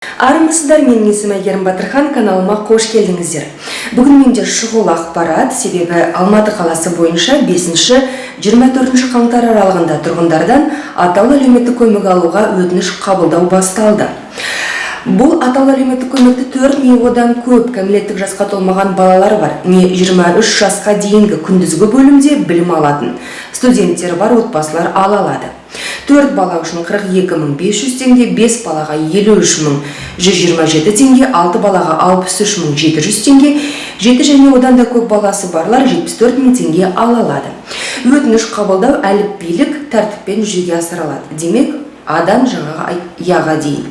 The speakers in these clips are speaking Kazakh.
Армысыздар, менің есімім Әйгерім Батырхан, каналыма қош келдіңіздер. Бүгін менде шұғыл ақпарат, себебі Алматы қаласы бойынша 5-24 қаңтар аралығында тұрғындардан атаулы әлеуметтік көмек алуға өтініш қабылдау басталды. Бұл атаулы әлеуметтік көмекті 4 не одан көп кәмелеттік жасқа толмаған балалар бар, не 23 жасқа дейінгі күндізгі бөлімде білім алатын студенттері бар отбасылар ала алады. 4 бала үшін 42 500 теңге, 5 балаға 53 127 теңге, 6 балаға 63 700 теңге, 7 және одан да көп баласы барлар 74 000 теңге ала алады. Өтініш қабылдау әліпбилік тәртіппен жүзеге асырылады. Демек, А-дан жаңағы Я-ға дейін.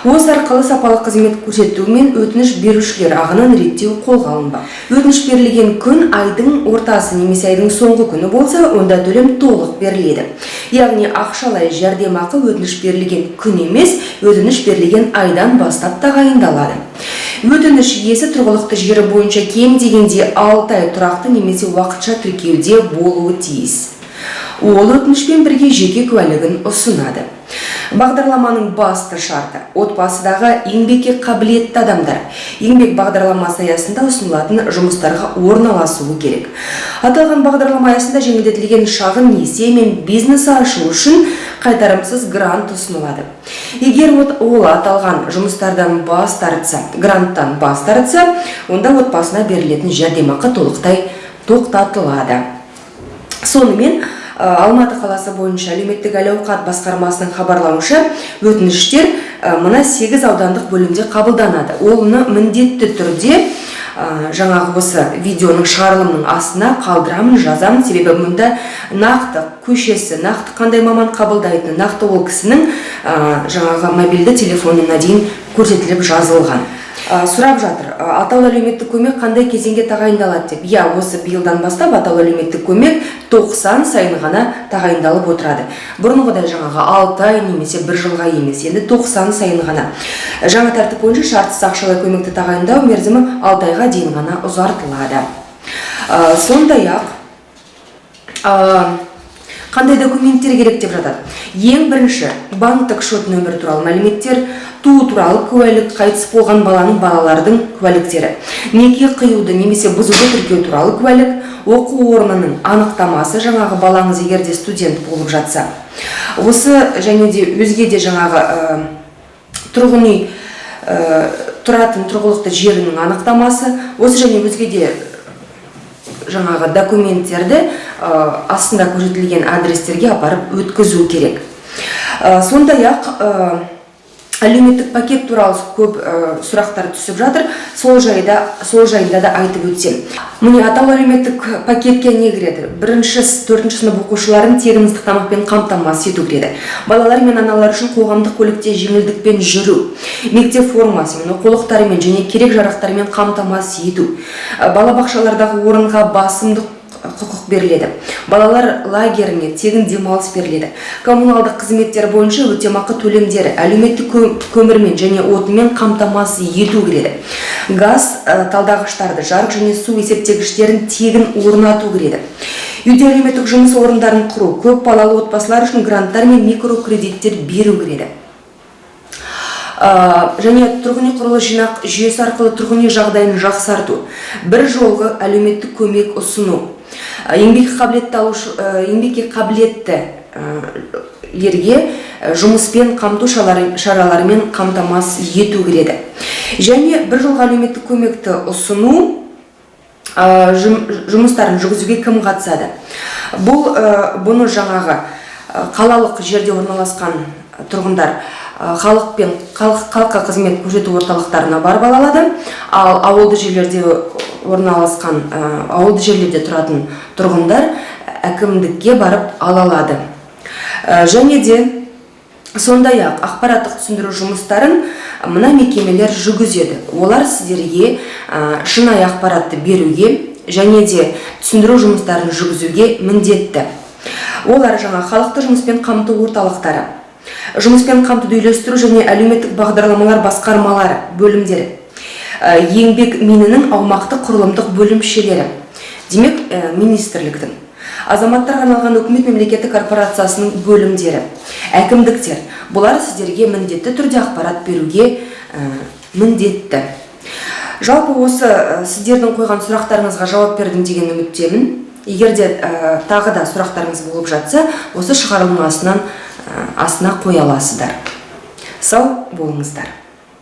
Осы арқылы сапалы қызмет көрсету мен өтініш берушілер ағынын реттеу қолға алынбақ. Өтініш берілген күн айдың ортасы немесе айдың соңғы күні болса, онда төлем толық беріледі. Яғни ақшалай жәрдемақы өтініш берілген күн емес, өтініш берілген айдан бастап тағайындалады. Өтініш иесі тұрғылықты жері бойынша кем дегенде 6 ай тұрақты немесе уақытша тіркеуде болуы тиіс. Ол өтінішпен бірге жеке куәлігін ұсынады. Бағдарламаның басты шарты – отбасыдағы еңбекке қабілетті адамдар еңбек бағдарламасы аясында ұсынылатын жұмыстарға орналасуы керек. Аталған бағдарлама аясында жеңілдетілген шағын несие мен бизнес ашу үшін қайтарымсыз грант ұсынылады. Егер ол аталған жұмыстардан бас тартса, гранттан бас тартса, онда отбасына берілетін жәрдемақы толықтай тоқтатылады. Сонымен, Алматы қаласы бойынша әлеуметтік әл-ауқат басқармасының хабарлауынша, өтініштер мына 8 аудандық бөлімде қабылданады. Оны міндетті түрде жаңағы осы видеоның, шығарылымның астына қалдырамын, жазамын, себебі мұнда нақты көшесі, нақты қандай маман қабылдайтыны, нақты ол кісінің жаңағы мобильді телефонына дейін көрсетіліп жазылған. Сұрап жатыр, атаулы әлеуметтік көмек қандай кезеңге тағайындалады деп. Иә, осы биылдан бастап атаулы әлеуметтік көмек 90 сайын ғана тағайындалып отырады. Бұрынғыдай жаңағы 6 ай немесе бір жылға емес, енді 90 сайын ғана. Жаңа тәртіп бойынша шартсыз ақшалай көмекті тағайындау мерзімі 6 айға дейін ғана ұзартылады. Сондай-ақ, қандай документтер керек деп жатады. Ең бірінші банктік шот нөмірі туралы мәліметтер, туу туралы куәлік, қайтыс болған баланың, балалардың куәліктері, неке қиюды немесе бұзуды тіркеу туралы куәлік, оқу орнының анықтамасы, жаңағы балаңыз егер де студент болып жатса. Осы және де өзге де жаңағы тұрғын үй, тұратын тұрғылықты жерінің анықтамасы, осы және өзге де жаңағы документтерді астында көрсетілген адрестерге апарып өткізу керек. Сондай-ақ әлеуметтік пакет туралы көп сұрақтар түсіп жатыр. Сол жайында да айтып өтсем. Міне, атаулы әлеуметтік пакетке не кіреді? Бірінші, төртінші сынып оқушыларын тегін ыстық тамақпен қамтамасыз ету кіреді. Балалар мен аналар үшін қоғамдық көлікте жеңілдікпен жүру, мектеп формасымен, оқулықтарымен және керек жарақтармен қамтамасыз ету, балабақшалардағы орынға басымдық құқық беріледі, балалар лагеріне тегін демалыс беріледі, коммуналдық қызметтер бойынша өтемақы төлемдері, әлеуметтік көмірмен және отынмен қамтамасыз ету кіреді, газ талдағыштарды, жарық және су есептегіштерін тегін орнату кіреді, үйде әлеуметтік жұмыс орындарын құру, көп балалы отбасылар үшін гранттар мен микрокредиттер беру кіреді. Және тұрғын үй құрылыс жинақ жүйесі арқылы тұрғын үй жағдайын жақсарту, бір жолғы әлеуметтік көмек ұсыну, еңбекке қабілетті алушы, еңбекке қабілетті лерге жұмыспен қамту шараларымен қамтамасыз ету кіреді. Және бір жолғы әлеуметтік көмекті ұсыну жұмыстарын жүргізуге кім қатысады? Бұл бұны жаңағы қалалық жерде орналасқан тұрғындар халықпен халыққа қызмет көрсету орталықтарына барып ала алады, ал ауылды жерлерде орналасқан, ауылды жерлерде тұратын тұрғындар әкімдікке барып ала алады. Және де сондай-ақ ақпараттық түсіндіру жұмыстарын мына мекемелер жүргізеді. Олар сіздерге шынайы ақпаратты беруге және де түсіндіру жұмыстарын жүргізуге міндетті. Олар: жаңа халықты жұмыспен қамту орталықтары, жұмыспен қамтуды үйлестіру және әлеуметтік бағдарламалар басқармалары бөлімдері, еңбек МИНінің аумақтық құрылымдық бөлімшелері, демек, министрліктің, азаматтарға арналған үкімет мемлекеттік корпорациясының бөлімдері, әкімдіктер. Бұлар сіздерге міндетті түрде ақпарат беруге міндетті. Жалпы осы сіздердің қойған сұрақтарыңызға жауап бердім деген үміттемін. Егер де тағы да сұрақтарыңыз болып жатса, осы шығарылымның астына қоя аласыздар. Сау болыңыздар.